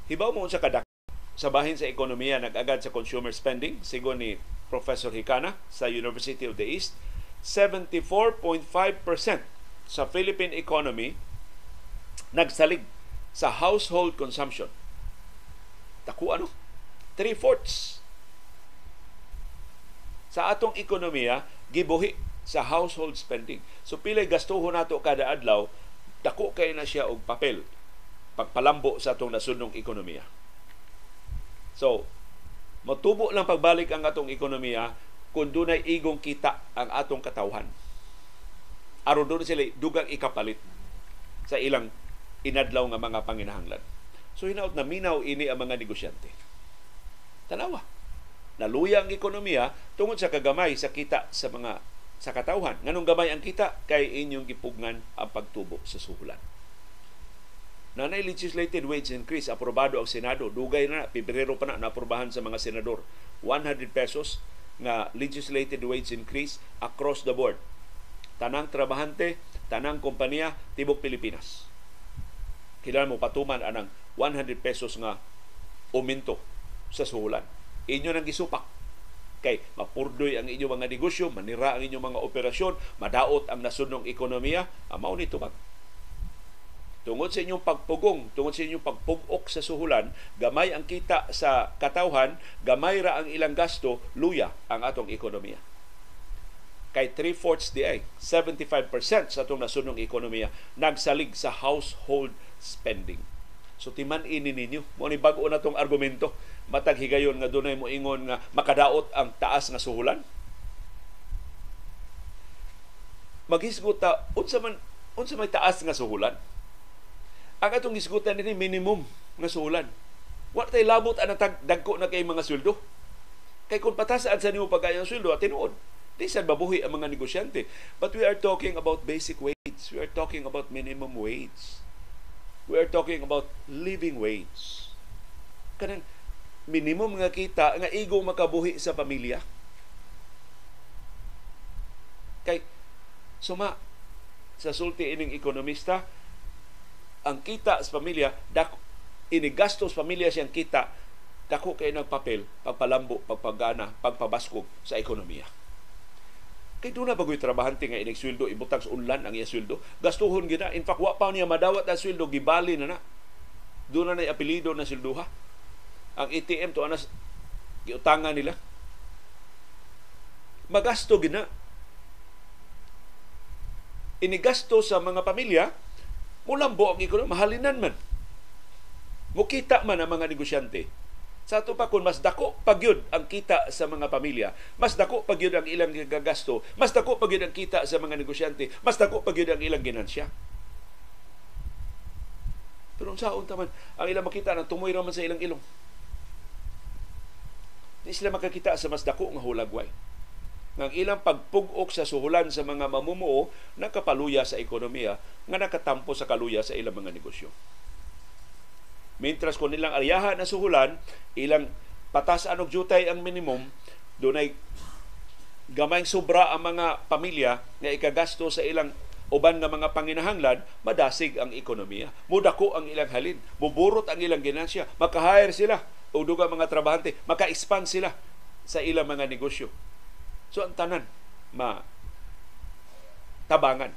Hibaw mo unsa kadako sa bahin sa ekonomiya nag-agad sa consumer spending, sigon ni Professor Hikana sa University of the East, 74.5% sa Philippine economy nagsalig sa household consumption. Dako ano? 3/4 sa atong ekonomiya gibuhi sa household spending. So pilay gastuhon nato kada adlaw, dako kay na siya og papel pagpalambo sa atong nasudnong ekonomiya. So, motubo lang pagbalik ang atong ekonomiya kung dunay igong kita ang atong katawhan. Aron doon sila dugang ikapalit sa ilang inadlaw nga mga panginahanglan. So hinaut na minaw ini ang mga negosyante. Tanawa. Naluya ang ekonomiya tungod sa kagamay sa kita sa mga sa katawhan. Nganong gamay ang kita kay inyong gipugngan ang pagtubo sa suhulan. Nanay legislated wage increase aprobado ang Senado, dugay na, Pebrero pa na naaprubahan sa mga senador. 100 pesos nga legislated wage increase across the board. Tanang trabahante, tanang kompanya, tibok Pilipinas. Kailangan mo patuman anang 100 pesos nga aumento sa suhulan. Inyo nang gisupak. Kay mapurdoy ang inyong mga negosyo, manira ang inyong mga operasyon, madaot ang nasudnong ekonomiya, mao ni tubag. Tungod sa inyong pagpugong, tungod sa inyong pagpugok sa suhulan, gamay ang kita sa katawhan, gamay ra ang ilang gasto, luya ang atong ekonomiya. Kay 3/4 di ay, 75% sa atong nasudnong ekonomiya nagsalig sa household spending. So timan ini ninyo, mao ni bag-o na tong argumento, matag higayon nga dunay moingon nga makadaot ang taas nga suhulan. Maghisgot ta unsa may taas nga suhulan? Ang atong hisgutan dinhi minimum nga suhulan. Wa tay labot ang dagko na kay mga sweldo. Kay kung patasaan sa nimo pagkayo ang sweldo, tinuod, di sad mabuhi ang mga negosyante. But we are talking about basic wage. We are talking about minimum wage. We are talking about living wage. Kanang minimum nga kita nga igo makabuhi sa pamilya. Kay suma sa sulti ining ekonomista, ang kita sa pamilya, inigasto sa pamilya siyang kita, dako kay ng papel, pagpalambo, pagpagana, pagpabaskog sa ekonomiya. Kay doon na bagoy trabahante nga inig sweldo, ibutang sa unlan ang iya sweldo, gastuhon gina. In fact, wa pa niya madawat ang sweldo, gibali na na. Doon na na'y apelido na swelduha. Ang ATM to anas, giutangan nila. Magasto gina. Inigasto sa mga pamilya, mulambo ang ekonomiya, mahalinan man. Mukita man ang mga negosyante. Sa ato pa, kung mas dako pagyud ang kita sa mga pamilya, mas dako pagyud ang ilang gagasto, mas dako pagyud ang kita sa mga negosyante, mas dako pagyud ang ilang ginansya. Pero unsaon ta man, ang ilang makita nang tumoy ra man sa ilang ilong. Di sila makakita sa mas dako nga hulagway. Ang ilang pagpug-ok sa suhulan sa mga mamumuo nakapaluya sa ekonomiya nga nakatampo sa kaluya sa ilang mga negosyo. Mientras kung nilang aryahan na suhulan, ilang patasan og jutay ang minimum, dunay gamay sobra ang mga pamilya nga ikagasto sa ilang uban nga mga panginahanglan, madasig ang ekonomiya. Mudako ang ilang halin, muburot ang ilang ginansya, maka-hire sila og dugang mga trabahante, maka-expand sila sa ilang mga negosyo. So ang tanan ma tabangan.